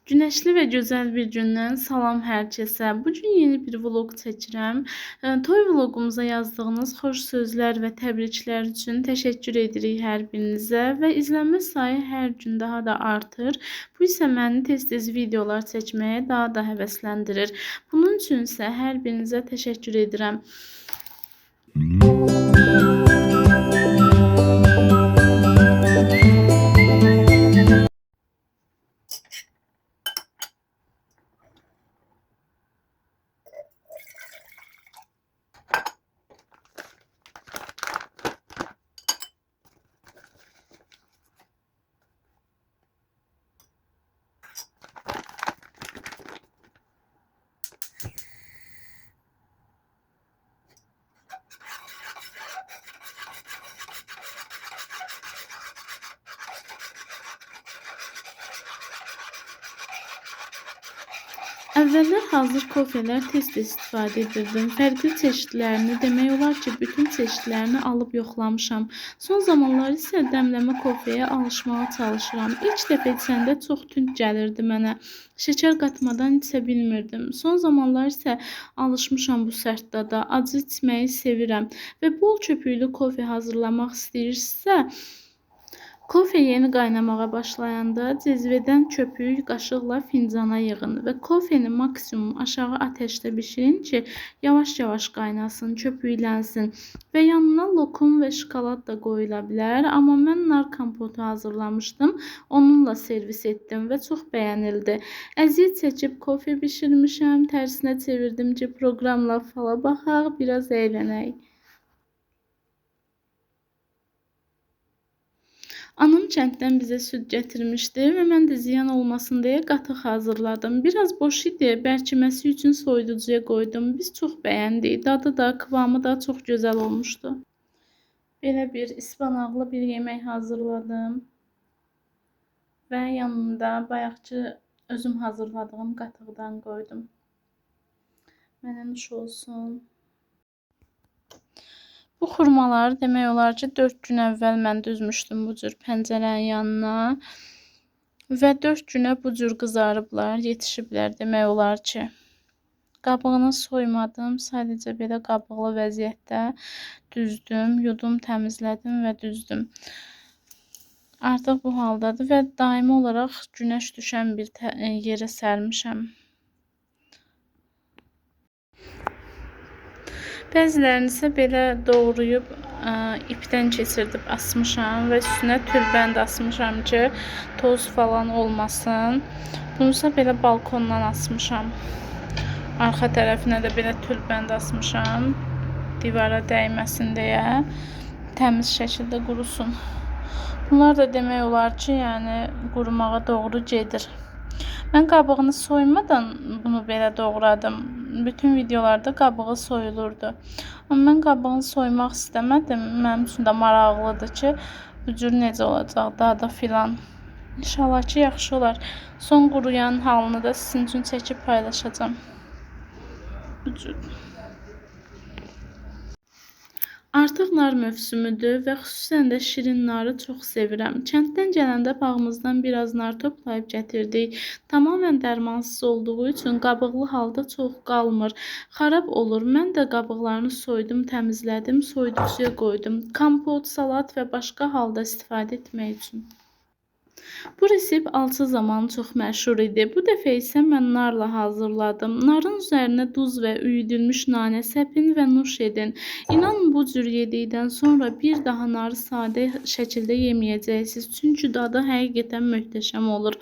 Günəşli və gözəl bir gündən salam hər kəsə. Bu gün yeni bir vlog çəkirəm. Toy vlogumuza yazdığınız xoş sözlər və təbriklər üçün təşəkkür edirik hər birinizə və izlənmə sayı hər gün daha da artır. Bu isə məni tez-tez videolar çəkməyə daha da həvəsləndirir. Bunun üçün isə hər birinizə təşəkkür edirəm. Əvvəllər hazır kofelər tez-tez istifadə edirdim. Fərqli çeşidlərini, demək olar ki, bütün çeşidlərini alıb yoxlamışam. Son zamanlar isə dəmləmə kofeyə alışmağa çalışıram. İlk dəfə içəndə çox tünd gəlirdi mənə. Şəkər qatmadan içə bilmirdim. Son zamanlar isə alışmışam bu sərt dada. Acı içməyi sevirəm və bol köpüklü kofe hazırlamaq istəyirsə, kofe yeni qaynamağa başlayanda cezvədən köpüyü qaşıqla fincana yığın və kofeni maksimum aşağı atəşdə bişirin ki, yavaş-yavaş qaynasın, köpüklənsin və yanına lokum və şokolad da qoyula bilər. Amma mən nar kompotu hazırlamışdım, onunla servis etdim və çox bəyənildi. Əziyyət çəkib kofe bişirmişəm, tərsinə çevirdim ki, proqramla fala baxaq, biraz əylənək. Anam kənddən bizə süd gətirmişdi və mən də ziyan olmasın deyə qatıq hazırladım. Biraz boş idi, bərkiməsi üçün soyuducuya qoydum. Biz çox bəyəndik. Dadı da, kıvamı da çox gözəl olmuşdu. Belə bir ispanaqlı bir yemək hazırladım. Və yanında bayaqki özüm hazırladığım qatıqdan qoydum. Mənə nuş olsun. Bu xurmaları demək olar ki, 4 gün əvvəl mən düzmüşdüm bu cür pəncərənin yanına və 4 günə bu cür qızarıblar, yetişiblər demək olar ki. Qabığını soymadım, sadəcə belə qabıqlı vəziyyətdə düzdüm, yudum, təmizlədim və düzdüm. Artıq bu haldadır və daimi olaraq günəş düşən bir yerə sərmişəm. Bəzilərini isə belə doğrayıb ipdən keçirdib asmışam və üstünə tülbənd asmışam ki, toz falan olmasın. Bunu isə belə balkondan asmışam. Arxa tərəfinə də belə tülbənd asmışam, divara dəyməsin deyə, təmiz şəkildə qurusun. Bunlar da demək olar ki, yəni qurumağa doğru gedir. Mən qabığını soymadan bunu belə doğradım. Bütün videolarda qabığı soyulurdu. Amma mən qabığını soymaq istəmədim. Mənim üçün də maraqlıdır ki, bu cür necə olacaq, dadı filan. İnşallah ki, yaxşı olar. Son quruyan halını da sizin üçün çəkib paylaşacağam. Bu cür. Artıq nar mövsümüdür və xüsusən də şirin narı çox sevirəm. Kənddən gələndə bağımızdan biraz nar toplayıb gətirdik. Tamamilə dərmansız olduğu üçün qabıqlı halda çox qalmır. Xarab olur. Mən də qabıqlarını soydum, təmizlədim, soyuducuya qoydum. Kompot, salat və başqa halda istifadə etmək üçün. Bu resept alça zamanı çox məşhur idi. Bu dəfə isə mən narla hazırladım. Narın üzərinə duz və üyüdülmüş nanə səpin və nuş edin. İnanın, bu cür yedikdən sonra bir daha narı sadə şəkildə yeməyəcəksiniz. Çünki dadı həqiqətən möhtəşəm olur.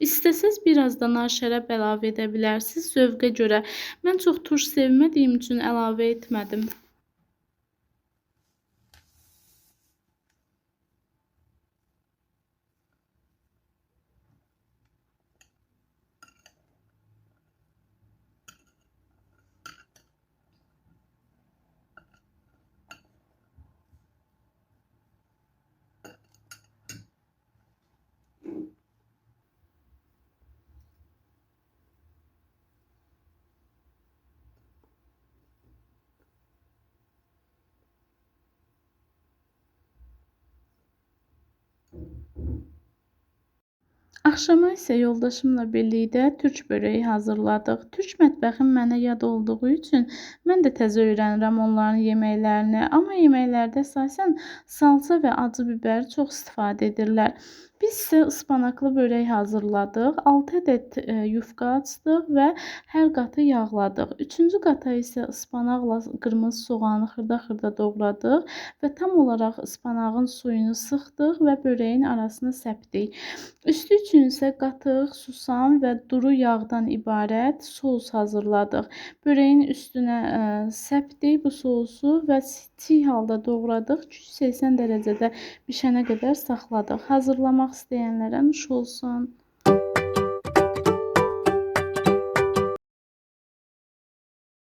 İstəsəz biraz da nar şərab əlavə edə bilərsiniz zövqə görə. Mən çox turş sevmədiyim üçün əlavə etmədim. Axşama isə yoldaşımla birlikdə türk börəyi hazırladıq. Türk mətbəxim mənə yad olduğu üçün mən də təzə öyrənirəm onların yeməklərini. Amma yeməklərdə əsasən salça və acı bibəri çox istifadə edirlər. Biz isə ıspanaqlı börək hazırladıq. 6 ədəd yufka açdıq və hər qatı yağladıq. 3-cü qata isə ıspanaqla qırmızı soğanı xırda-xırda doğradıq və tam olaraq ıspanağın suyunu sıxdıq və börəyin arasına səpdik. Üstü üçün isə qatıq, susam və duru yağdan ibarət sous hazırladıq. Börəyin üstünə səpdik bu sousu və çiğ halda doğradıq. 280 dərəcədə bişənə qədər saxladıq. Hazırlamaq istəyənlərə nuş olsun.